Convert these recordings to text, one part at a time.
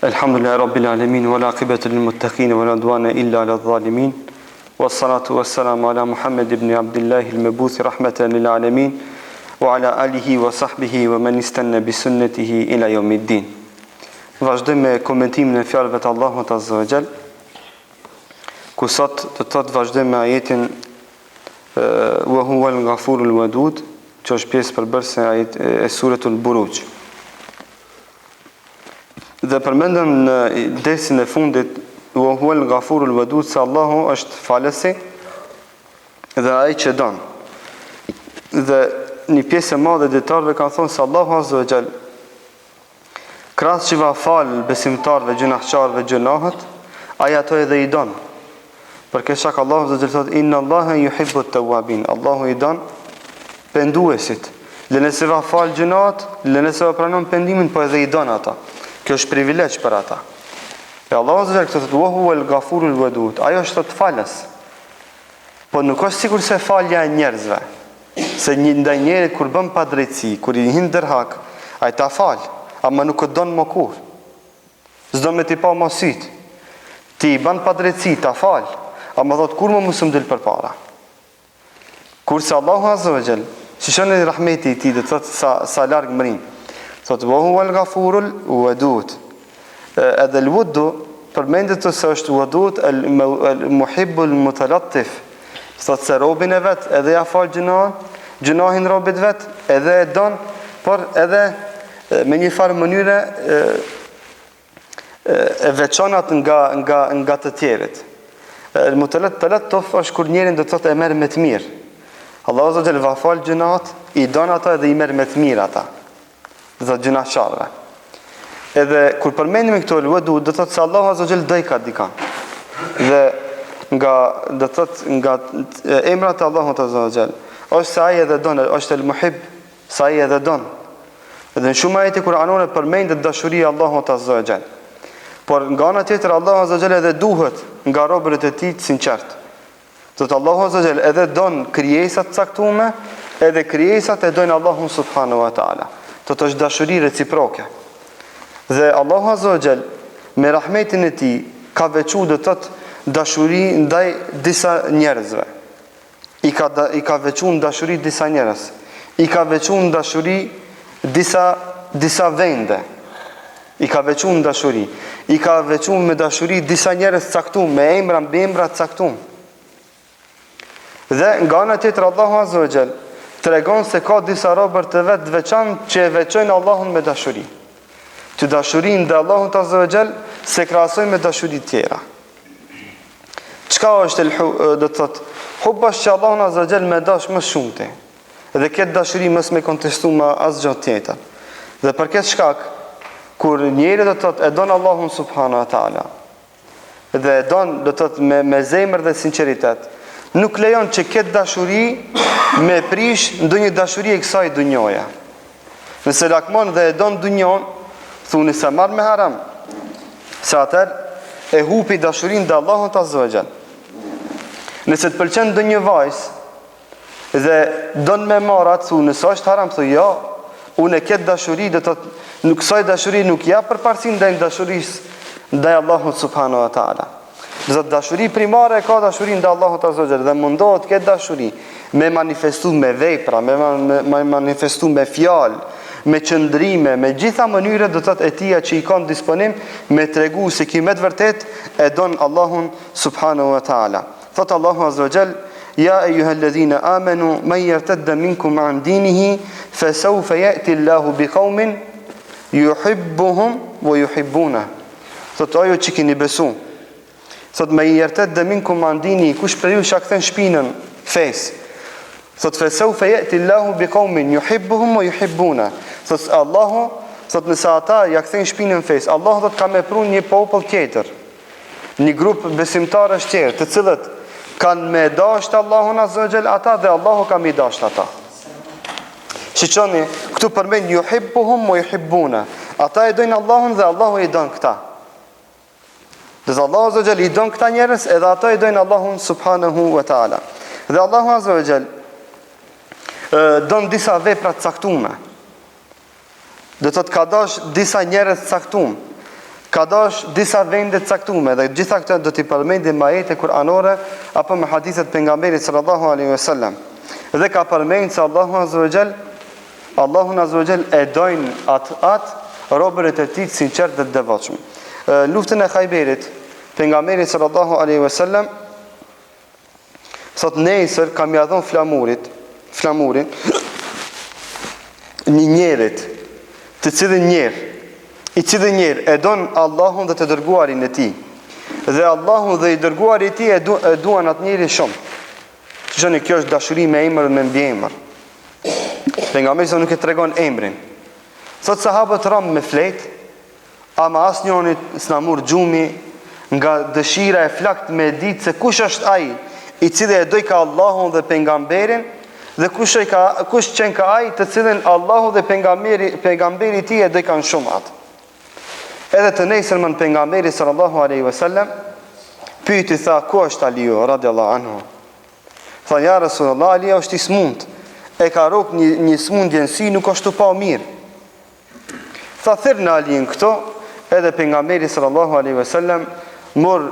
Elhamdulillahi Rabbil Alemin Wal akibatu lil muttaqin Wa la udwana illa ala dhalimin Was salatu was salamu ala Muhammed ibn Abdillahi al-Mabuthi rahmatan lil alamin Wa ala alihi wa sahbihi wa men istanna bi sunnatihi ila yawmiddin Vazhdojmë me komentimin e fjalëve të Allahut Azza wa Jall Ku sot do të thotë vazhdojmë me ajetin Wa huwa al-ghafurul wadud që është pjesë përbërëse e suretul Buruj. Dhe përmendëm në dersin e fundit wa huwa al-ghafurul wadud se Allahu është falësi dhe ai që don. Dhe një pjesë e madhe e dijetarëve kanë thonë se Allahu azza wa jall krahas që va fal besimtarëve gjynahqarëve gjynahet, ai ato edhe i don. Për këtë shkak Allahu azza wa jall thotë inna Allaha yuhibbu at-tawwabin. Allahu i don penduesit. Le nëse va fal gjynahet, le nëse va pranon pendimin, po edhe i don ata. Kjo është privilegj për ata. E Allahu azza wa jall këtu thotë wa huwa al-ghafurul wadud. Ai është thotë falës. Po nuk është sikurse falja e njerëzve. Se një ndaj njerit kur bën padrejtësi, kur i hin ndër hak, ai ta fal, ama nuk të don më kurrë. S'do me t'i pa ma sytë. Ti i ban padrejtësi, ta fal, ama thotë kurrë më mos më dil përpara. Kurse Allahu Azza wa Jall, shikoni rahmeti i tij do të thotë sa sa larg mrin. Thotë wa huwal ghafurul wadud. Edhe el wuddu përmendet se është wadud el muhibbul mutalattif. Thotë se robin e vet edhe ja fal gjynahin, gjynahin robit vet, edhe e don, por edhe me një farë mënyre e, e veçon atë nga nga nga të tjerët. El mutalat talattuf është kur njerin do të thotë e merr me të mirë. Allahu azza wa jall va fal gjynahet, i don ata edhe i merr me të mirë ata. Do të thotë gjynahqarëve. Edhe kur përmendim këto el wadud, do të thotë se Allahu azza wa jall dojka dikan. Dhe nga do të thotë nga emrat e Allahut azza wa jall, është se ai edhe don, është el muhib, Se ai edhe don. Dhe në shumë ajete kuranore përmendet dashuria e Allahut azza wa jall. Por nga ana tjetër Allahu azza wa jall edhe duhet nga robërit e tij të sinqertë. Do të Allahu azza wa jall edhe don krijesa të caktuara, edhe krijesat e dojnë Allahun subhanahu wa taala. Do të është dashuri reciproke. Dhe Allahu azza wa jall me rahmetin e tij ka veçu do të thotë dashuri ndaj disa njerëzve. I ka i ka veçu në dashuri disa njerëz. I ka veçu në dashuri disa disa vende. I ka veçu në dashuri. I ka veçu me dashuri disa njerëz të caktum, me emra mbiemra të caktum. Dhe nga ana tjetër Allahu Azza wa Jall tregon se ka disa robër të vet të veçantë që e veçojnë Allahun me dashuri. Të dashurinë ndaj Allahut Azza wa Jall s'e krahasojnë me dashuri të tjera. Çka është el do të thotë hub është që Allahun Azza wa Jall me dash më shumti. Dhe këtë dashuri mos me kontestu me asgjë tjetër. Dhe për këtë shkak kur njeri do të thotë e don Allahun subhanahu wa taala dhe e don do të thotë me me zemër dhe sinqeritet, nuk lejon që këtë dashuri me prish ndonjë dashuri e kësaj dunjoje. Nëse lakmon dhe e don dunjon, thuni s'e marr me haram. Se atëherë e hupi dashurinë ndaj Allahut Azza wa Jall. Nëse të pëlqen ndonjë vajzë dhe don me marr atë, thu nëse është haram, thu jo. Unë këtë dashuri do të thotë nuk kësaj dashuri nuk ja përparësi ndaj dashurisë ndaj Allahut subhanahu wa taala. Do të thotë dashuri primare e ka dashurinë ndaj Allahut Azza wa Jall dhe mundohet këtë dashuri me manifestu me vepra, me, me, me manifestu me fjalë, me qëndrime, me gjitha mënyrat do të thotë e tija që i ka në disponim me tregu se ky me të vërtet e don Allahun subhanahu wa taala. Thot Allahu Azza wa Jall, Ja ejuhalladhina amanu men yartadda minkum an dinihi fa sawfa ya'ti Allahu bi qaumin yuhibbuhum wa yuhibbuna. Thot o ju që keni besu. Thot men jertedde minkum an dinihi, kush prej jush ja kthen shpinën fesë. Thot fe seufe jeti Allahu bi kaumin juhibbuhum wa juhibbuna. Thot Allahu, thot nëse ata ja kthen shpinën fesë, Allahu thot ka me pru një popull tjetër. Një grup besimtarësh tjerë, të cilët kanë me dashtë Allahun azza wa jall ata dhe Allahu ka me i dashtë ata. Shiqoni, këtu përmend juhibbuhum wa juhibbuna. Ata e dojnë Allahun dhe Allahu i don këta. Do të Allahu azza wa jall i don këta njerëz edhe ata e dojnë Allahun subhanahu wa taala. Dhe Allahu azza wa jall don disa vepra të caktuara. Do të thotë ka dash disa njerëz të caktuar. Ka dash disa vende të caktume dhe gjitha këto do t'i përmendim me ajete kuranore apo me hadithet e pejgamberit sallallahu alaihi wasallam. Dhe ka përmend se Allahu azza wa jall Allahun azza wa jall e dojnë atë atë robërit e tij të sinqertë dhe të devotshëm. Në luftën e Hajberit, pejgamberi sallallahu alaihi wasallam Thot nesër kam ja dhon flamurit, flamurin një njerit, të cilin njer, i cili njer e don Allahun dhe të dërguarin e tij. Dhe Allahu dhe i dërguari i tij e, du, e duan atë njeri shumë. Shikoni, kjo është dashuri me emër dhe me mbiemër. Pejgamberi sa nuk e tregon emrin. Thot sahabët ram me flejt, Ama asnjonit s'na mur gjumi nga dëshira e flaktë me e ditë se kush është ai i cili e dojka Allahun dhe pejgamberin dhe kush e ka kush qenka ai të cilin Allahu dhe pejgamberi pejgamberi i tij e dojkan shumë atë. Edhe të nesërmen pejgamberi sallallahu alaihi wasallam pyeti tha ku është Aliu radiallahu anhu. Tha ja Resulullah Aliu është i smunt. E ka rrok një një smundje në sy nuk është tu pa mirë. Tha thirrne Aliun këtu, edhe pejgamberi sallallahu alaihi wasallam mor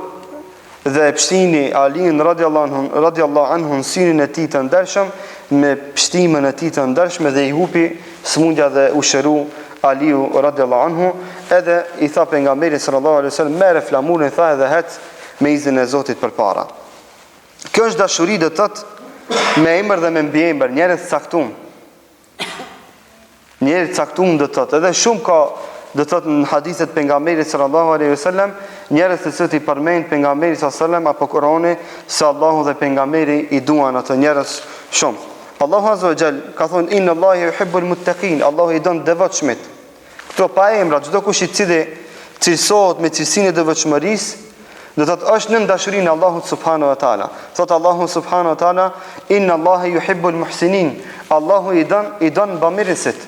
dhe e pshtini Aliun radiallahu anhu radiallahu anhu në synin e tij të ndershëm me pshtimën e tij të ndershme dhe i hupi smundja dhe u shëru Aliu radiallahu anhu edhe i tha pejgamberi sallallahu alaihi wasallam merre flamurin tha edhe hec me iznin e Zotit përpara. Kjo është dashuri do të thotë me emër dhe me mbiemër, njerëz të caktuar. Njerëz të caktum do të thotë, edhe shumë ka do të thotë në hadithet e pejgamberit sallallahu alaihi wasallam, njerëz të cilët i përmend pejgamberi sallallahu alaihi wasallam apo Kurani se Allahu dhe pejgamberi i duan ato njerëz shumë. Allahu azza wa jall ka thonë inna Allaha yuhibbul muttaqin, Allahu i don të devotshmit. Këto pa emra, çdo kush i cili cilësohet me cilësinë e devotshmërisë, do të thotë është nën dashurinë e Allahut subhanahu wa taala. Thotë Allahu subhanahu wa taala, inna Allaha yuhibbul muhsinin. Allahu i don i don bamirësit.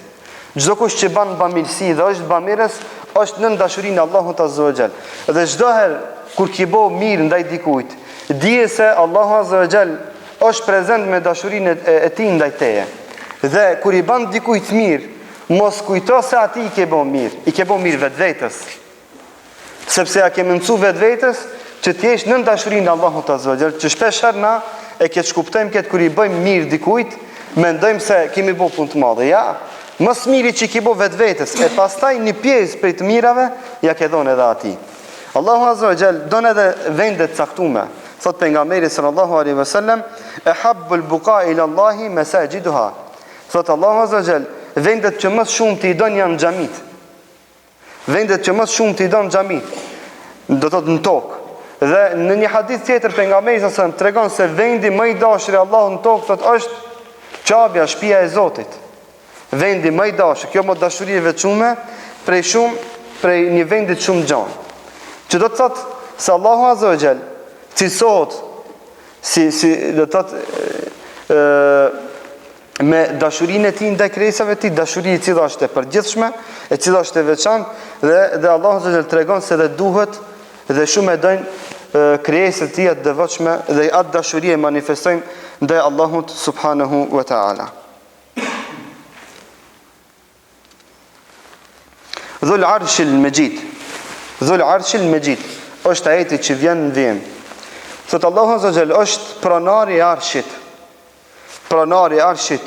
Çdo kush që ban bamirësi dhe është bamirës, është nën dashurinë e Allahut azza wa jall. Dhe çdo herë kur ki bo mirë ndaj dikujt, dije se Allahu azza wa jall është prezent me dashurinë e, e, e tij ndaj teje. Dhe kur i ban dikujt mirë, Mos kujto se atij i ke bo mirë, i ke bo mirë vetvetes. Sepse ja ke mundësu vetvetes që të jesh nën dashurinë e Allahut azza wa jall, që shpesh herë na e keqkuptojmë këtë kur i bëjmë mirë dikujt, mendojmë se kemi bo punë të madhe. Ja, më së miri që i ke bo vetvetes, e pastaj një pjesë prej të mirave ja ke dhënë edhe atij. Allahu azza wa jall don edhe vende të caktuara. Thot pejgamberi sallallahu alaihi wasallam, "Ehabbul buqa ila Allahi masajiduha." Thotë Allahu Azza wa Jall, vendet që më së shumti i don janë xhamit. Vendet që më së shumti i don xhamit, do të thotë në tokë. Dhe në një hadith tjetër pejgamberi sallallahu alajhi wasallam tregon se vendi më i dashur i Allahut në tokë thotë është Qabja, shtëpia e Zotit. Vendi më i dashur, kjo më dashuri e veçume prej shumë prej një vendi shumë gjanë. Që do të thotë se Allahu Azza wa Jall cilësohet si si do të thotë ë me dashurinë e tij ndaj krijesave të tij, dashuri e cila është e përgjithshme, e cila është e veçantë dhe dhe Allahu azza wa tregon se dhe duhet dhe shumë e dojnë krijesat e tij të devotshme dhe atë dashuri e manifestojnë ndaj Allahut subhanahu wa taala. Dhul Arshil Mexhid. Dhul Arshil Mexhid është ajeti që vjen në vijim. Thot Allahu Azza Jall është pronari i Arshit. Pronari i Arshit,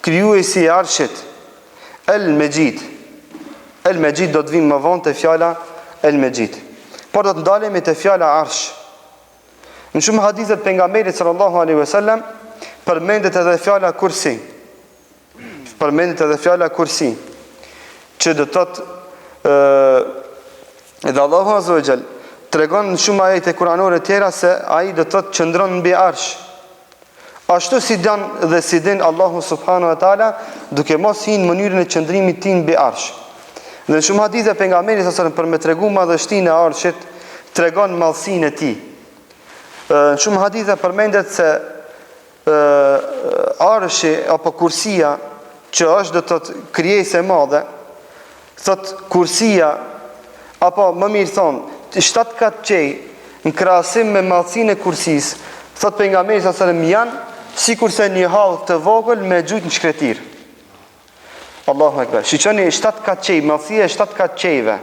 krijuesi i Arshit. El Mexhid. El Mexhid do të vijmë më vonë te fjala El Mexhid. Por do të ndalemi te fjala Arsh. Në shumë hadithe të pejgamberit sallallahu alaihi wasallam përmendet edhe fjala kursi. Përmendet edhe fjala kursi, që do të thotë ë edhe Allahu Azza wa Jall tregon në shumë ajete kuranore tjera se ai do të thotë qëndron mbi arsh. Ashtu si don dhe si din Allahu subhanahu wa taala, duke mos hi në mënyrën e qëndrimit të tij mbi arsh. Dhe në shumë hadithe pejgamberi sallallahu alajhi wasallam për me tregu madhështinë e arshit, tregon madhësinë e tij. Në shumë hadithe përmendet se arshi apo kursia që është do të thotë krijesë e madhe, thot kursia apo më mirë thon, shtatë kat qiej në krahasim me madhësinë e kursisë, thot pejgamberi sallallahu alajhi wasallam janë sikurse një hallkë të vogël me gjujt në shkretirë. Allahu Ekber. Shiqoni shtatë kat qiej, madhësia e shtatë kat qiejve.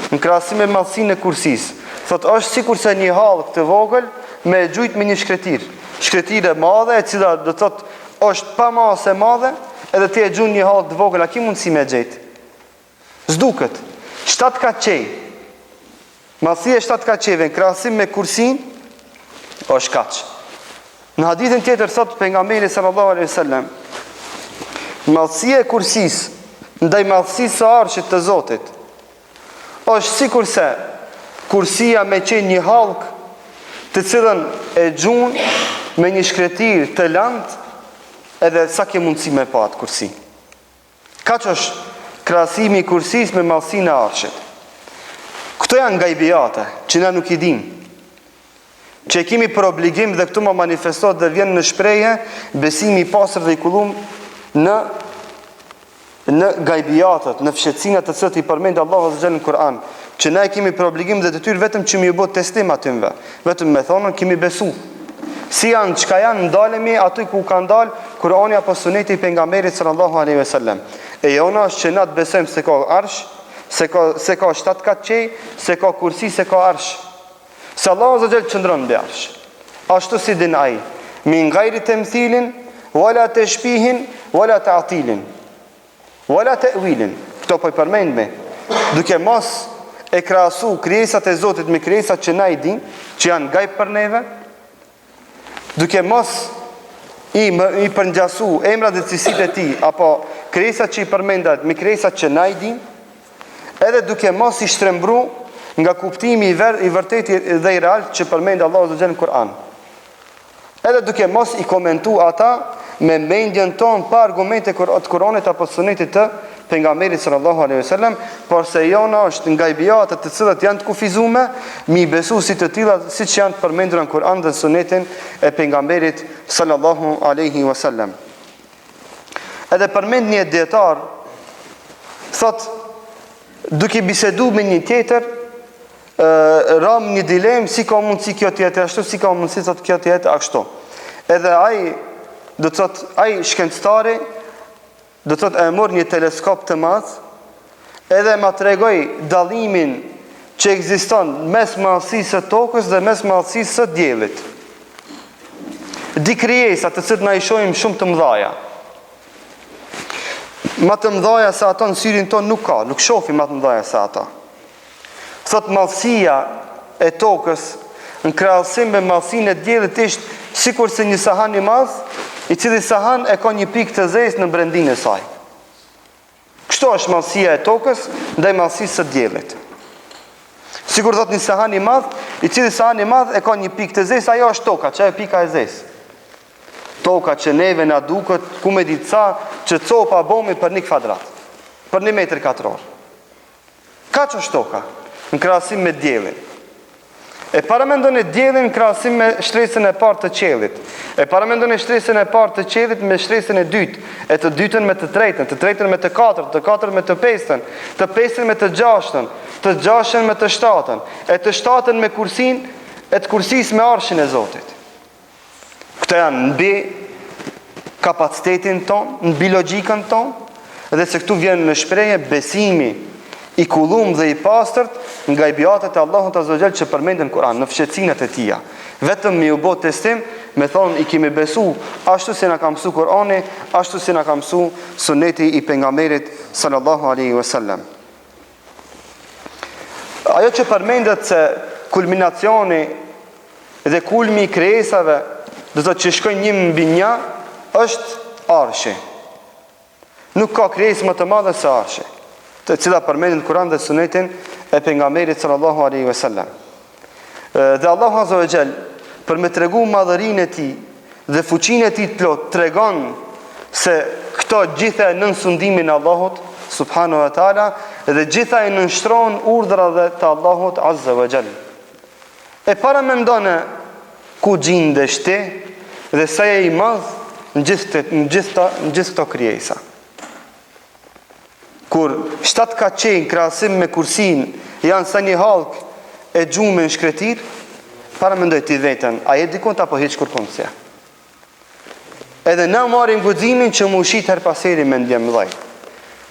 Në krahasim me madhësinë e kursisë, thotë është sikurse një hallkë të vogël me e gjujt me një shkretirë. Shkretirë e madhe e cila do të thotë është pa masë e madhe, edhe ti e gjun një hallkë të vogël, a ki mundësi me e gjet? S'duket. Shtatë kat qiej. Madhësia e shtatë kat qiejve në krahasim me kursinë është kaq. Në hadithin tjetër thotë pejgamberi sallallahu alaihi wasallam, madhësia e kursisë ndaj madhësisë së arshit të Zotit është sikurse kursia me qenë një hallkë të cilën e gjun me një shkretirë të lantë edhe sa ke mundësi me pa atë kursi. Kaq është krahasimi i kursisë me madhësinë e arshit. Këto janë gajbijate që na nuk i dimë. Që e kemi për obligim dhe këtu ma manifestohet dhe vjen në shprehje besimi i pastër dhe i kullum në në gajbijatet, në fshehtësinat të cilat i përmend Allahu azza xhel në Kur'an, që na e kemi për obligim dhe detyrë vetëm që me ju bo teslim atynve, vetëm me thonë kemi besu. Si janë, çka janë, ndalemi aty ku ka ndal Kur'ani apo Suneti i pejgamberit sallallahu alaihi wasallam. E jona është që na të besojmë se ka arsh, se ka se ka shtatë kat qiej, se ka kursi, se ka arsh. Se Allahu azza xhel qëndron mbi arsh. Ashtu si din ai, min ghairi temthilin wala tashbihin wala ta'tilin. Wala te'wilin, këto po i përmendmi, duke mos e krahasu krijesat e Zotit me krijesat që na i dimë, që janë gajb për neve, duke mos i, më, i përngjasu emrat dhe cilësitë e tij, apo krijesat që i përmendat me krijesat që na i dimë, edhe duke mos i shtrembru nga kuptimi i, ver, i vërtetë dhe i real që përmend Allahu azza xhel në Kur'an. Edhe duke mos i komentu ata me mendjen tonë pa argumente të Kuranit apo Sunetit të pejgamberit sallallahu alaihi wasallam, por se jona është nga gajbijatet të cilat janë të kufizume, mi besu si të tilla siç janë të përmendura në Kur'an dhe Sunetin e pejgamberit sallallahu alaihi wasallam. Edhe përmend një dietar thot duke bisedu me një tjetër ram një dilemë si ka mundësi kjo të jetë ashtu, si ka mundësi thotë kjo të jetë ashtu. Edhe ai do të thotë ai shkencëtari do të thotë e mor një teleskop të madh edhe ma tregoi dallimin që ekziston mes madhësisë së tokës dhe mes madhësisë së diellit. Dy krijesa të cilat na i shohim shumë të mëdhaja. Ma të mëdhaja se ato në syrin tonë nuk ka, nuk shohim ma të mëdhaja se ato. Thotë madhësia e tokës në krahasim me madhësinë e diellit ishte sikurse një sahan i madh, i cili sahan e ka një pikë të zezë në brendinë e saj. Kështu është madhësia e tokës ndaj madhësisë së diellit. Sikur thotë një sahan i madh, i cili sahan i madh e ka një pikë të zezë, ajo është toka, që ajo pika e zezë. Toka që neve na duket, ku me ditë sa, që copa bomi për një kvadrat, për një metër katror. Kaq është toka në krahasim me diellin. E paramendoni diellin në krahasim me shtresën e parë të qiellit. E paramendoni shtresën e parë të qiellit me shtresën e dytë, e të dytën me të tretën, të tretën me të katërt, të katërt me të pestën, të pestën me të gjashtën, të gjashtën me të shtatën, e të shtatën me kursin, e të kursisë me arshin e Zotit. Këto janë mbi kapacitetin tonë, mbi logjikën tonë, dhe se këtu vjen në shprehje besimi i kullum dhe i pastërt në gajbiatet e Allahut Azza wa Jall që përmenden në Kur'an, në fshehtësinat e tija. Vetëm me ju bo teslim, me thonë i kemi besu ashtu si na ka mësu Kur'ani, ashtu si na ka mësu sunneti i pejgamberit sallallahu alaihi wasallam. Ajo që përmendet se kulminacioni dhe kulmi i krijesave, do të thotë që shkojnë një mbi një, është arshi. Nuk ka krijesë më të madhe se arshi, të cila përmendet në Kur'an dhe Sunetin e pejgamberit sallallahu alaihi wasallam. Dhe Allahu azza wa jall për me tregu madhërinë e tij dhe fuqinë e tij të plotë tregon se këto gjitha nën sundimin e Allahut subhanahu wa taala dhe gjitha i nënshtrohen urdhrave të Allahut azza wa jall. E paramendone ku gjindesh ti dhe sa je i madh në gjithë në gjithë në gjithë këto krijesa. Kur shtatë kat qiej në krahasim me kursin janë sa një hallkë e gjume në shkretirë, paramendoje ti veten, a je dikund apo hiç kurkund s'je. Edhe na marrim guximin që m'u shit herë pas here mendjemdhej,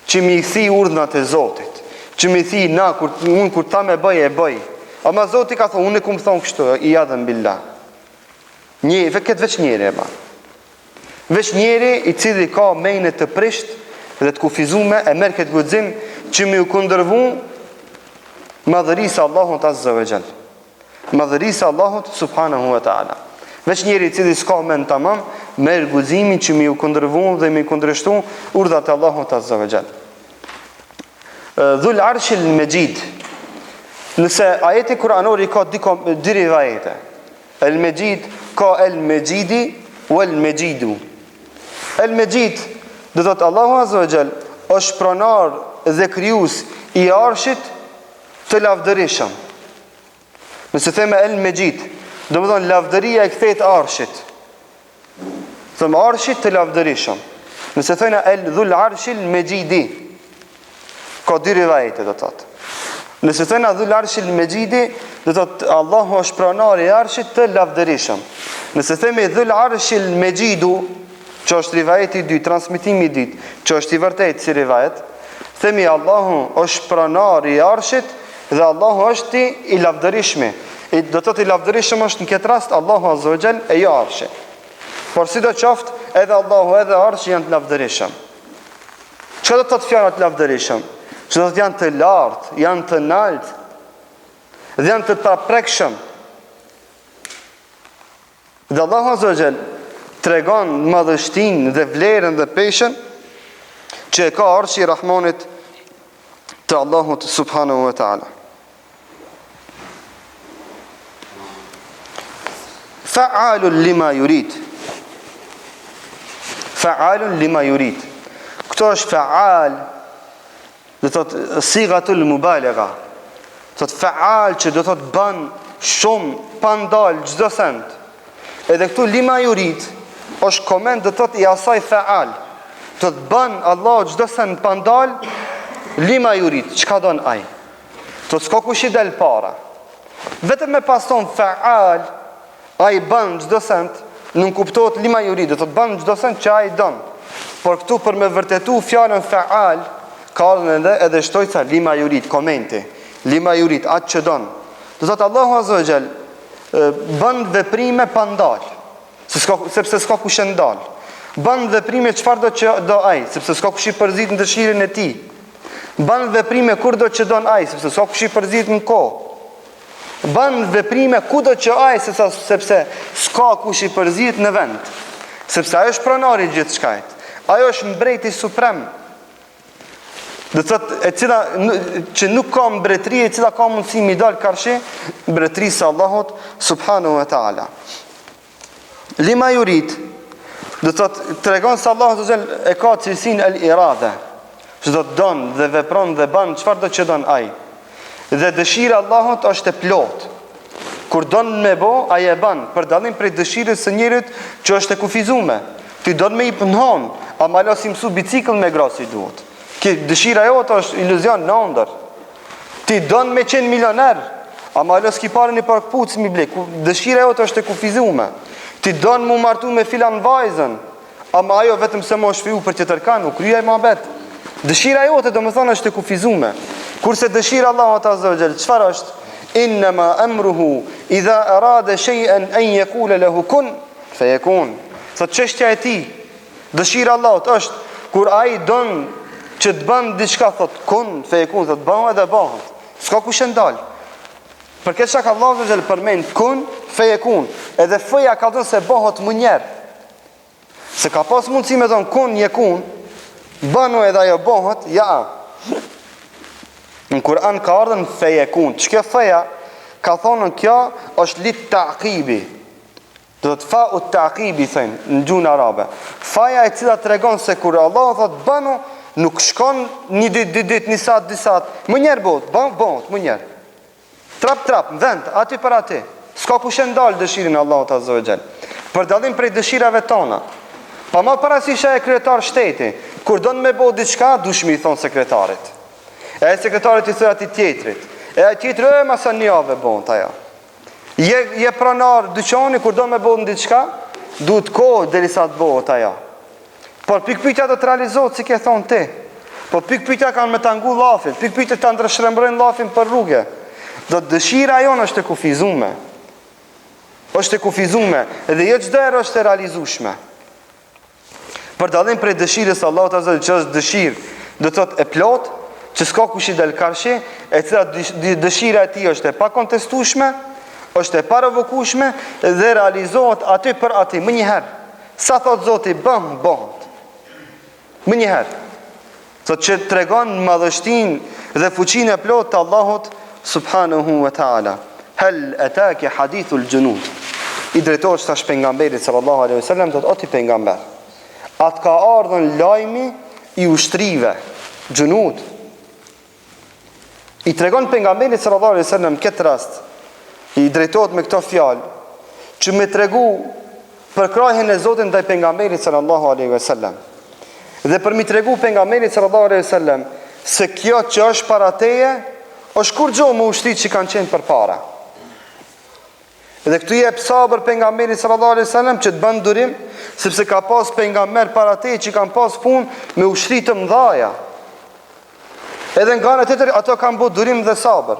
që mi thy urdhnat e Zotit, Që me thi, na, kur, unë kur ta me bëj, e bëj. Ama Zoti ka thonë, unë e kum thonë kështu, ijadhen billah. Një, këtë veç njeri e ban. Veç njeri i cili ka mejne të prisht dhe të kufizume e merr këtë guxim që me ju kundërvu madhërisë Allahut azza wa jall. Madhërisë Allahut subhanahu wa taala. Veç njeri i cili s'ka mend tamam, merr guximin që me ju kundërvu dhe me i kundërshtu urdhrat e Allahut azza wa jall. Dhul Arshil Mexhid. Nëse ajeti kuranor i ka dy, dy rivajete. El Mexhid ka El Mexhidi wal Mexhidu. El Mexhid do thotë Allahu Azza wa Jall është pronar dhe krijues i arshit të lavdërishëm. Nëse themi El Mexhid, domethonë lavdëria i kthehet arshit. Themi arshit të lavdërishëm. Nëse thojna El Dhul Arshil Mexhidi, ka dy rivajete do të thotë. Nëse thojna Dhul Arshil Mexhidi, do të thotë Allahu është pronari i arshit të lavdërishëm. Nëse themi Dhul Arshil Mexhidu, që është rivajeti i dytë, transmetimi i dytë, që është i vërtetë si rivajet, themi Allahu është pronari i arshit dhe Allahu është i lavdërishmi. I, do të thotë i lavdërishëm është në këtë rast Allahu Azza wa Jall e jo arshi. Por sido qoftë, edhe Allahu edhe arshi janë të lavdërishëm. Çka do të thotë fjala të lavdërishëm? Që do të thotë janë të lartë, janë të naltë dhe janë të paprekshëm. Dhe Allahu Azza wa Jall tregon madhështinë dhe vlerën dhe peshën që e ka arshi i Rahmanit të Allahut subhanahu wa taala. Fa'alun lima yurid. Fa'alun lima yurid. Këto është fa'al do thot sigatul mubalagha. Do thot fa'al që do thot ban shumë pa ndal çdo send. Edhe këtu lima yurid është koment do thot i asaj fa'al. Do thot ban Allah çdo send pa ndal lima yurid, çka don ai. Do s'ka kush i del para. Vetëm me pas thon fa'al, ai bën çdo send, nënkuptohet lima yurid, do të bën çdo send që ai don. Por këtu për me vërtetu fjalën fa'al, ka ardhur edhe edhe shtojca lima yurid, komenti. Lima yurid, atë që don. Do thotë Allahu azza wa jall bën veprime pa ndal. Se s'ka, sepse s'ka kush e ndal. Bën veprime çfarëdo që do ai, sepse s'ka kush i përzihet në dëshirën e tij. Bën veprime kurdo që don ai, sepse s'ka kush i përzihet në kohë. Bën veprime kudo që ai, sepse sepse s'ka kush i përzihet në vend. Sepse ai është pronari i gjithçkajt. Ai është mbreti suprem. Do të thotë e cila që nuk ka mbretëri e cila ka mundësi mi dal karshi mbretërisë së Allahut subhanahu wa taala. Lima yurid do të thotë tregon se Allahu azza wa jall e ka cilësinë el irade. Që do të don dhe vepron dhe ban çfarëdo që don ai. Dhe dëshira e Allahut është e plotë. Kur don me bo, ai e ban, për dallim prej dëshirës së njerit që është e kufizume. Ti don me hip në honë, ama hala s'i mësu bicikël me grah si duhet. Ki dëshira jote është iluzion në ëndër. Ti don me qenë milioner, ama hala s'ki pare një par këpucë mi ble. Dëshira jote është e kufizume. Ti don mu martu me filan vajzën, Ama ajo vetëm se më është feju për tjetërkan, u kry ai muhabet. Dëshira jote, domethonë, është e kufizume. Kurse dëshira Allahut azza wa jall, çfarë është? Innama amruhu idha arada shay'an an yaqula lahu kun fayakun. Thot çështja e tij, dëshira Allahut është kur ai don që të bën diçka thot kun fayakun, thot bëhu edhe bëhet. S'ka kush e ndal. Për këtë shkak Allahu azza wa jall përmend kun fayakun, edhe feja ka thënë se bëhet menjëherë. Se ka pas mundësi me thonë kun jekun, banu edhe ajo bëhet, ja. Në Kur'an ka ardhën fejekun. Që kjo feja, ka thonë kjo është lit takibi. Do të fa u takibi, thënë, në gjuhën arabe. Faja e cila tregon se kur Allahu thot banu, nuk shkon një ditë, dy ditë, një sat, dy sat, menjëherë bëhet, bëhet, menjëherë. Trap trap, në vend, aty për aty. S'ka kush e ndal dëshirën e Allahut azza wa jall. Për dallim prej dëshirave tona. Pa marrë parasysh a je kryetar shteti, kur don me bo diçka, dush me i thon sekretarit. E ai sekretarit i thoj atij tjetrit. E ai tjetri e masa një javë bon ajo. Je je pronar dyqani kur don me bo diçka, duhet kohë derisa të bëhet ajo. Por pikëpyetja do të realizohet si ke thonë ti. Po pikëpyetja kanë me ta ngu llafin, pikëpyetja ta ndërshtrembrojnë llafin për rrugë. Do dëshira jonë është e kufizume. Është e kufizume dhe jo çdo herë është e realizueshme. Për dallim prej dëshirës së Allahut azza që është dëshirë, do të thotë e plotë, që s'ka kush i del karshi, e cila dëshira e tij është e pakontestueshme, është e parevokueshme dhe realizohet aty për aty menjëherë. Sa thot Zoti bëm, bëhet. Menjëherë. Thotë që tregon madhështinë dhe fuqinë e plotë të Allahut subhanahu wa taala. Hel atake hadithul junud. I drejtohet tash pejgamberit sallallahu alaihi wasallam thotë o ti pejgamber. A të ka ardhur lajmi i ushtrive, junud. I tregon pejgamberit sallallahu alaihi wasallam këtë rast. I drejtohet me këto fjalë që me tregu përkrahjen e Zotit ndaj pejgamberit sallallahu alaihi wasallam. Dhe për mi tregu pejgamberit sallallahu alaihi wasallam se kjo që është para teje është kurgjo me ushtritë që kanë qenë përpara. Dhe këtu jep sabër pejgamberit sallallahu alaihi wasallam që të bën durim, sepse ka pas pejgamber para teje që kanë pas punë me ushtri të mëdhaja. Edhe nga ana tjetër ato kanë bo durim dhe sabër.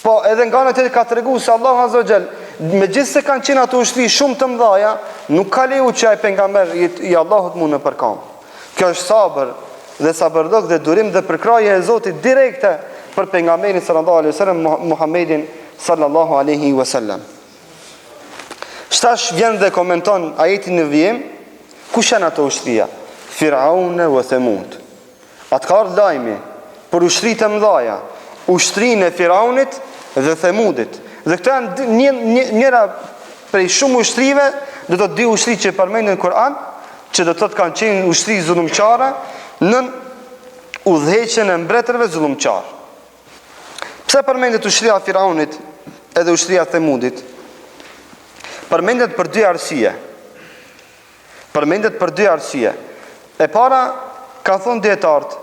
Po edhe nga ana tjetër ka tregu se Allahu Azza wa Jall, megjithëse kanë qenë ato ushtri shumë të mëdha, nuk ka leju që ai pejgamber i, i Allahut mu nëpërkamb. Kjo është sabër dhe sabërllëk dhe durim dhe përkrahje e Zotit direkte për pejgamberin sallallahu alaihi wasallam Muhammedin sallallahu alaihi wasallam. Tash vjen dhe komenton ajetin në vijim, kush janë ato ushtria? Firaun wa Thamud. A të ka ardhë lajmi për ushtritë e mëdhaja, ushtrinë e Firaunit dhe Themudit. Dhe këto janë një, një, njëra prej shumë ushtrive, do të thotë dy ushtri që përmenden në Kur'an, që do të thotë kanë qenë ushtri zullumqare nën udhëheqjen e mbretërve zullumqar. Pse përmendet ushtria e Firaunit edhe ushtria e Themudit? Përmendet për dy arsye. Përmendet për dy arsye. E para, kanë thonë dijetarët,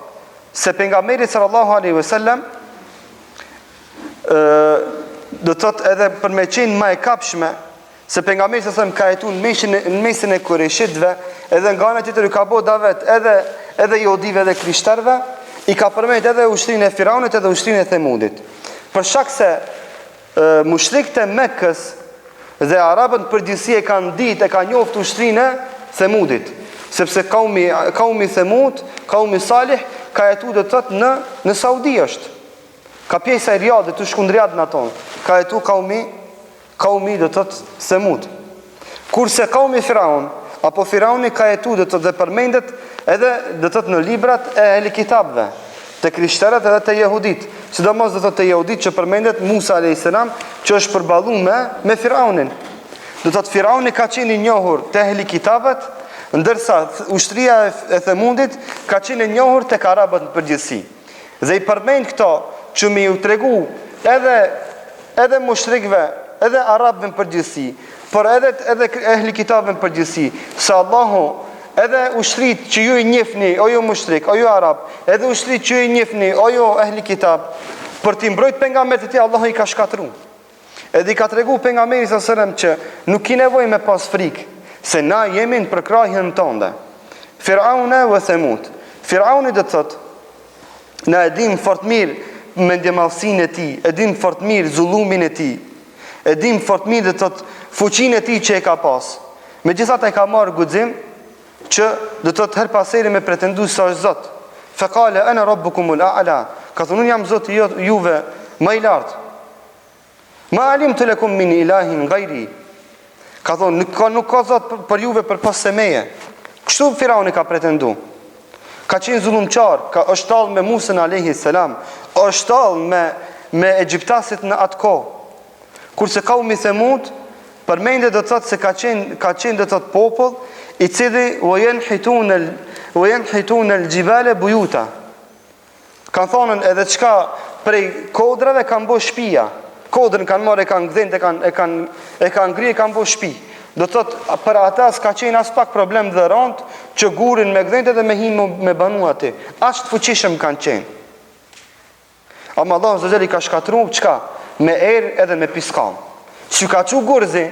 se pejgamberi sallallahu alaihi wasallam ë do të thotë edhe për me qenë më e kapshme se pejgamberi sallallahu alaihi wasallam ka jetu në mesin në mesin e kurejshitëve, edhe nga ana tjetër ju ka bo davet edhe edhe jehudive edhe krishterëve, i ka përmend edhe ushtrinë e Firaunit edhe ushtrinë e Themudit. Për shkak se Mushrikët e Mekës dhe arabët në përgjithësi e kanë ditë, e kanë njoftë ushtrinë e Themudit, sepse kaumi kaumi Themud, kaumi Salih ka jetu do të thotë në në Saudi është. Ka pjesa e Riadit, tu shku n'Riad në aton. Ka jetu kaumi kaumi do të thotë Themud. Kurse kaumi Firaun, apo Firauni ka jetu do të thotë dhe përmendet edhe do të thotë në librat e ehli kitabëve, te krishterët edhe te jehudit, sidomos do të thotë te jehudit që përmendet Musa alayhis salam që është përballu me me Firaunin. Do të thotë Firauni ka qenë i njohur te ehli kitabët, ndërsa ushtria e Themudit ka qenë e njohur tek arabët në përgjithësi. Dhe i përmend këto që me ju tregu edhe edhe mushrikëve, edhe arabëve në përgjithësi, por edhe edhe ehli kitabëve në përgjithësi, se Allahu edhe ushtritë që ju i njihni, o ju mushrik, o ju arab, edhe ushtritë që ju i njihni, o ju ehli kitab, për t'i mbrojt pejgamberët e tij Allahu i ka shkatërru. Edhe i ka tregu pejgamberit sallallahu alajhi wasallam që nuk ki nevojë me pas frikë, se na jemi në përkrahjen tënde. Firaune ve Themud. Firauni do të thotë, na e dim fort mirë mendjemadhësinë e tij, e dim fort mirë zullumin e tij, e dim fort mirë do të thotë fuqinë e tij që e ka pas. Megjithatë ai ka marrë guxim që do të thotë herë pas here me pretendu se është Zot. Fekale ene rabbukumul a'la, ka thënë unë jam Zoti juve më i lartë. Ma alimtu lekum min ilahin gajri. Ka thonë, nuk ka, nuk ka zot për, për juve përpos se meje. Kështu Firauni ka pretendu. Ka qenë zullumqar, ka është tallë me Musën alejhi selam, është tallë me, me egjiptasit në atë kohë. Kurse kaumi Themud, përmendet do të thotë se ka qenë, ka qenë do të thotë popull, i cili ue jenhitune, ue jenhitune el xhibale bujuta. Kanë thonën edhe çka prej kodrave kanë bo shpia. Kodrën kanë marrë e kanë gdhend e kanë e kanë e kanë ngri e kanë bo shpi. Do të thotë për ata s'ka qenë as pak problem dhe rond që gurin me gdhend edhe me hi me banu aty. Aq të fuqishëm kanë qenë. Ama Allahu azze ve xhel i ka shkatru çka? Me erë edhe me piskam. S'ju ka çu gurzi,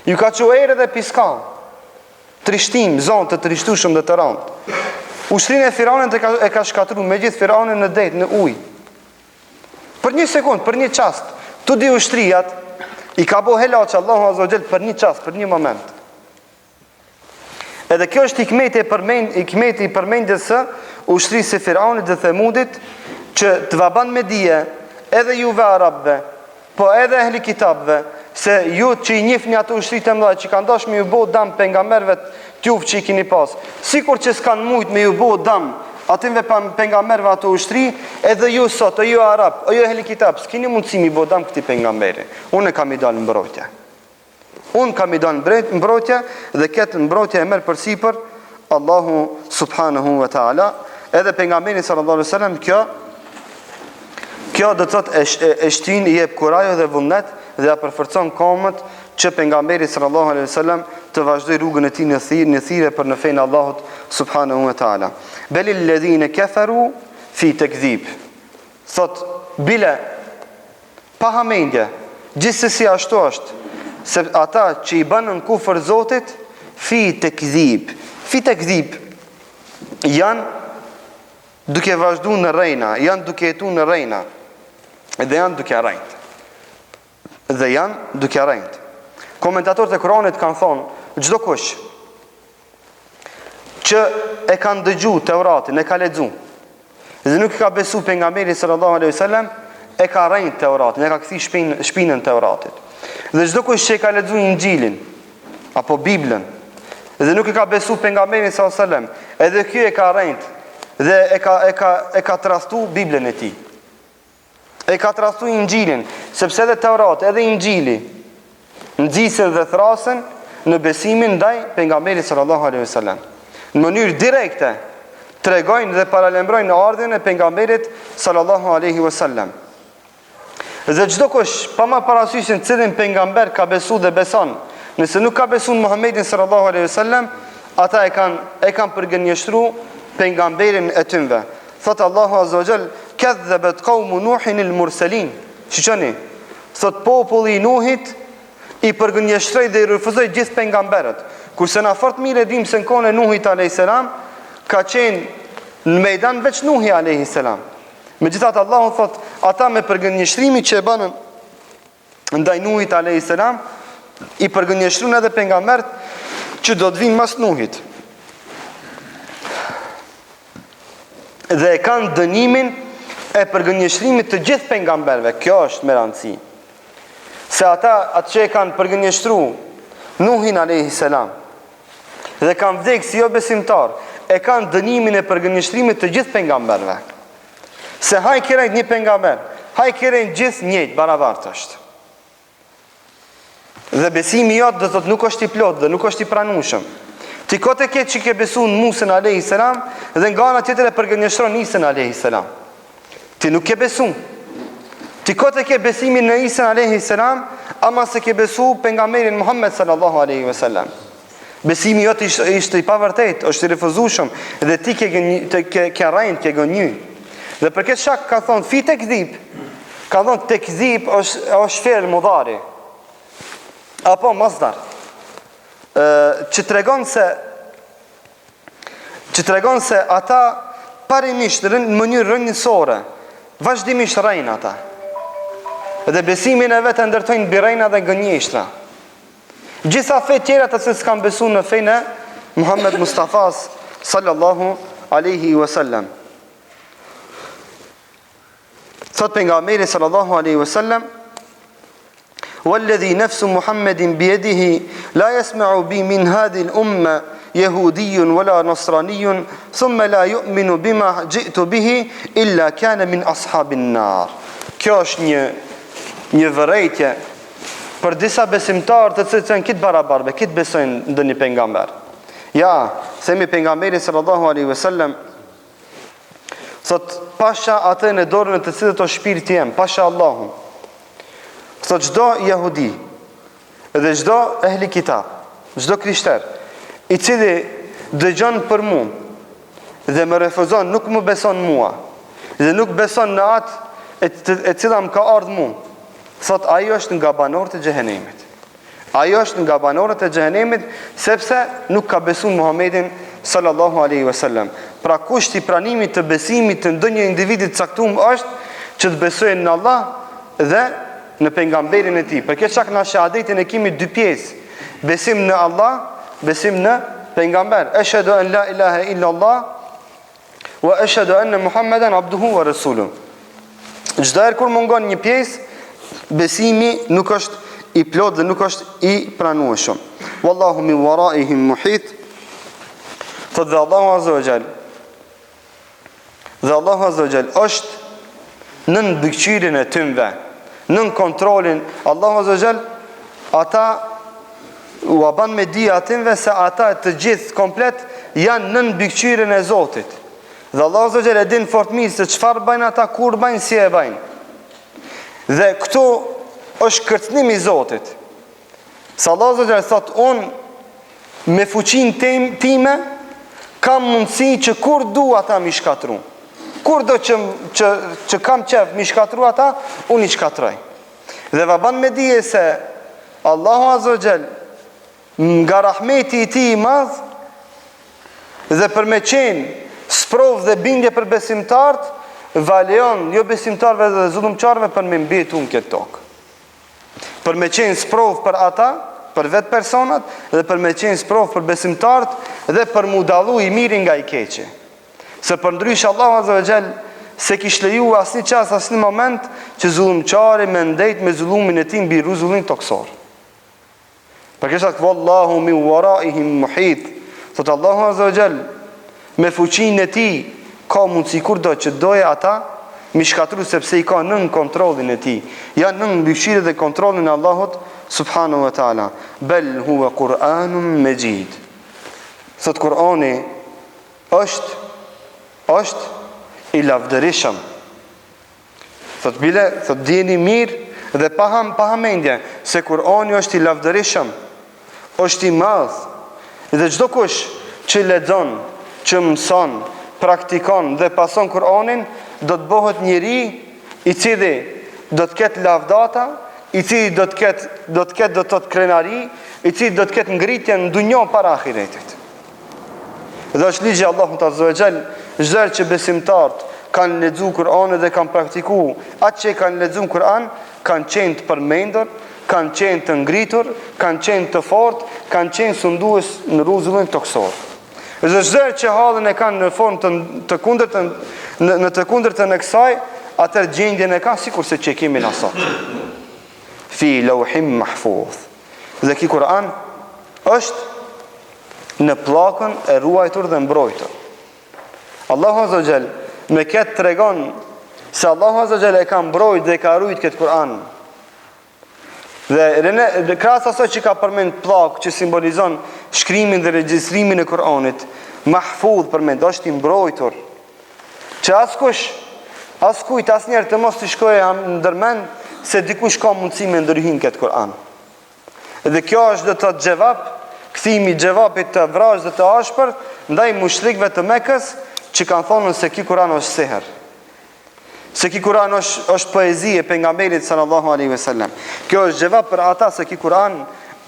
ju ka çu erë edhe piskam. Trishtim, zonë të trishtueshëm dhe të rëndë. Ushtrinë e Firaunit e ka, e ka shkatërru me gjithë Firaunin në det, në ujë. Për një sekund, për një çast, të dy ushtriat i ka bo helaq Allahu Azza wa Jall për një çast, për një moment. Edhe kjo është hikmeti e përmend, hikmeti i përmendjes së ushtrisë së Firaunit dhe Themudit që të va ban me dije edhe juve arabëve, po edhe ehli kitabëve, se ju që i njihni ato ushtri të mëdha që kanë dashur me ju bo dam pejgamberëve t'juv që i keni pas, sikur që s'kan mujt me ju bo dam atynve pejgamberëve ato ushtri, edhe ju sot, o ju arab, o ju ehli kitab, s'keni mundësi me i bo dam këtij pejgamberi. Unë kam i dalë mbrojtje. Unë kam i dalë mbrojtje dhe këtë mbrojtje e merr përsipër Allahu subhanahu wa taala. Edhe pejgamberi sallallahu alaihi wasallam kjo kjo do të thotë e, e, e shtyn i jep kurajo dhe vullnet dhe ja përforcon komët që pejgamberi sallallahu alaihi wasallam të vazhdojë rrugën e tij në thirrje në thirrje për në fenë e Allahut subhanahu wa taala. Belil ledhine keferu fi tekdhib. Thot bile Pa hamendje, gjithsesi ashtu është, se ata që i bënën kufër Zotit, fi tekdhib, fi tekdhib, janë duke vazhdu në rrejna, janë duke jetu në rrejna, dhe janë duke rrejt. Dhe janë duke rrejt. Komentatorët e Kuranit kanë thonë, çdokush, që e ka ndëgju Teuratin, e ka lexu, dhe nuk e ka besu pejgamberin sallallahu alaihi wasallam, e ka rrejt Teuratin, e ka kthy shpin, shpinën Teuratit. Dhe çdokush që e ka lexu Inxhilin apo Biblën dhe nuk e ka besu pejgamberin sallallahu alaihi wasallam, edhe ky e ka rrejt dhe e ka e ka e ka tradhtu Biblën e tij. E ka tradhtu Inxhilin, sepse edhe Teurati, edhe Inxhili nxisin dhe thrasin në besimin ndaj pejgamberit sallallahu alaihi wasallam. Në mënyrë direkte tregojnë dhe paralajmërojnë ardhjen e pejgamberit sallallahu alaihi wasallam. Dhe çdokush, pa marrë parasysh në cilin pejgamber ka besu dhe beson, nëse nuk ka besu në Muhammedin sallallahu alaihi wasallam, ata e kanë e kanë përgënjeshtru pejgamberin e tynve. Thotë Allahu Azza wa Jall, "Kadhabat qaumu Nuhin al-mursalin." Shiqoni, thotë populli i Nuhit i përgënjeshtroi dhe i refuzoi gjithë pejgamberët. Kurse na fort mirë e dimë se në kohën e Nuhit alayhis salam ka qenë në mejdan veç Nuhi alayhis salam. Megjithatë Allahu thotë, ata me përgënjeshtrimin që e bënën ndaj Nuhit alayhis salam i përgënjeshtruan edhe pejgamberët që do të vinë mas Nuhit. Dhe e kanë dënimin e përgënjeshtrimit të gjithë pejgamberëve. Kjo është me rëndësi. Se ata atë që e kanë përgënjeshtru Nuhin alayhis salam dhe kanë vdekë si jobesimtar, e kanë dënimin e përgënjeshtrimit të gjithë pejgamberëve. Se haj ke rrejt një pejgamber, haj ke rrejt gjithë njëjtë, barabartë është. Dhe besimi jot do të thotë nuk është i plotë dhe nuk është i pranueshëm. Ti kot e ke që ke besu në Musën alayhi salam dhe nga ana tjetër e përgënjeshtron Isën alayhi salam. Ti nuk ke besu. Ti kot e ke besimin në Isën alayhi salam, ama s'e ke besu pejgamberin Muhammed sallallahu alaihi wasallam. Besimi jot ishte, ishte i pavërtetë, është i refuzueshëm dhe ti ke gënjy, ke ke rrejt, ke gënjy. Dhe për këtë shkak ka thonë fi tekdhib. Ka thonë tekdhib është është fi'l mudari. Apo masdar. Ë që tregon se që tregon se ata parimisht në mënyrë rrënjësore vazhdimisht rrejnë ata. Dhe besimin e vet e ndërtojnë mbi rrejna dhe gënjeshtra. Gjitha fetë tjera të cilët s'kanë besu në fenë e Muhammed Mustafas sallallahu alaihi wasallam. Thot pejgamberi sallallahu alaihi wasallam Walladhi nafsu Muhammedin biyadihi la yasma'u bi min hadhihi al-umma yahudiyyun wala nasraniyyun thumma la yu'minu bima ji'tu bihi illa kana min ashabin nar. Kjo është një një vërejtje Për disa besimtarë të cilët janë krejt barabartë, krejt besojnë ndonjë pejgamber. Ja, themi pejgamberi sallallahu alaihi wasallam thot pasha atë në dorën e të cilit është shpirti jem, pasha Allahun. Thot çdo jehudi dhe çdo ehli kitab, çdo krishter, i cili dëgjon për mua dhe më refuzon, nuk më beson mua dhe nuk beson në atë e, e cila më ka ardhur mua, Thotë ai është nga banorët e xhehenemit. Ai është nga banorët e xhehenemit sepse nuk ka besuar Muhamedin sallallahu alaihi wasallam. Pra kusht i pranimit të besimit të ndonjë individi të caktuar është që të besojë në Allah dhe në pejgamberin e tij. Për këtë shkak na shahadetin e kemi dy pjesë. Besim në Allah, besim në pejgamber. Eshhedu en la ilaha illa Allah wa eshhedu enne Muhammeden abduhu wa resuluh. Çdo herë kur mungon një pjesë, besimi nuk është i plotë dhe nuk është i pranueshëm. Wallahu min waraihim muhit. Thotë dhe Allahu azza wa jall. Dhe Allahu azza wa jall është nën mbikëqyrjen e tynve, nën kontrollin Allahu azza wa jall ata ua ban me dije atynve se ata të gjithë komplet janë nën mbikëqyrjen e Zotit. Dhe Allahu azza wa jall e din fort mirë se çfarë bajnë ata, kur bajnë, si e bajnë. Dhe këtu është kërcënim i Zotit. Se Allahu azza wa jall thotë unë me fuqinë tim, time kam mundësi që kur du ata m'i shkatru. Kur do që, që, që kam qef m'i shkatru ata, unë i shkatroj. Dhe ua ban me dije se Allahu azza wa jall Nga rahmeti i tij i madh dhe për me qenë sprovë dhe bindje për besimtarët, ua lejon jobesimtarëve dhe zullumqarëve për me mbijetu në këtë tokë. Për me qenë sprovë për ata, për vetë personat dhe për me qenë sprovë për besimtarët dhe për m'u dallu i miri nga i keqi. Se përndryshe Allahu azza wa jall s'e kish leju asnjë çast, asnjë moment që zullumqari me ndejt me zullumin e tij mbi rruzullin tokësor. Për këtë shkak wallahu min waraihim muhit. Thot Allahu azza wa jall me fuqinë e tij ka mundësi kurdo që dojë ata m'i shkatru sepse i ka nën kontrollin e tij. Janë nën mbikëqyrje dhe kontrollin e Allahut subhanahu wa taala. Bel huwa Kur'anun Mexhid. Thot Kur'ani është është i lavdërishëm. Thot bile, thot dijeni mirë dhe pa ham, pa hamendje se Kur'ani është i lavdërishëm, është i madh. Dhe çdo kush që lexon, që mëson, praktikon dhe pason Kur'anin, do të bëhet njeri i cili do të ketë lavdata, i cili do të ketë do të ketë do të thotë krenari, i cili do të ketë ngritje në dunja para ahiretit. Dhe është ligji i Allahut Azza wa Jall, çdo herë që besimtarët kanë lexu Kur'anin dhe kanë praktiku atë që e kanë lexu në Kur'an, kanë qenë të përmendur, kanë qenë të ngritur, kanë qenë të fortë, kanë qenë sundues në rruzullin tokësor. Dhe çdo herë që hallin e kanë në formë të të kundërtën në, në të kundërtën e kësaj, atëherë gjendjen e kanë sikurse që e kemi na sot. Fi lawhim mahfuz. Dhe ky Kur'an është në pllakën e ruajtur dhe mbrojtur. Allahu Azza wa Jall me këtë tregon se Allahu Azza wa Jall e ka mbrojt dhe e ka ruajt këtë Kur'an. Dhe rene, dhe krahas asaj që ka përmend pllakë që simbolizon shkrimin dhe regjistrimin e Kur'anit, mahfudh përmend është i mbrojtur. Që askush, askujt asnjëherë të mos t'i shkojë ndërmend se dikush ka mundësi me ndërhy në këtë Kur'an. Dhe kjo është do të thotë xhevap, kthimi i xhevapit të vrazhdë dhe të ashpër ndaj mushrikëve të Mekës që kanë thonë se ky Kur'an është sehr. Se ky Kur'an është është poezi e pejgamberit sallallahu alaihi wasallam. Kjo është xhevap për ata se ky Kur'an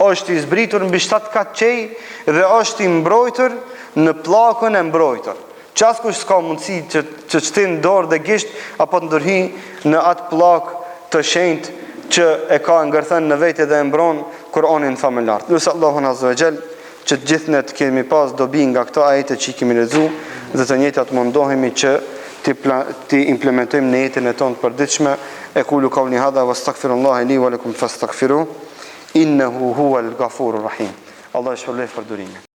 është i zbritur mbi shtatë kat qiej dhe është i mbrojtur në pllakën e mbrojtur. Që askush s'ka mundësi që të shtin dorë dhe gisht apo të ndërhyjë në atë pllakë të shenjtë që e ka ngërthen në vete dhe e mbron Kur'anin famëlartë. Lus Allahun Azza wa Jall që të gjithë ne të kemi pas dobi nga këto ajete që i kemi lexu dhe të njëjtat mundohemi që t'i t'i implementojmë në jetën e tonë të përditshme. Ekulu kauli hadha wastaghfirullaha li wa lakum fastaghfiru innahu huwal ghafurur rahim. Allahu ju shpërbleftë për durimin.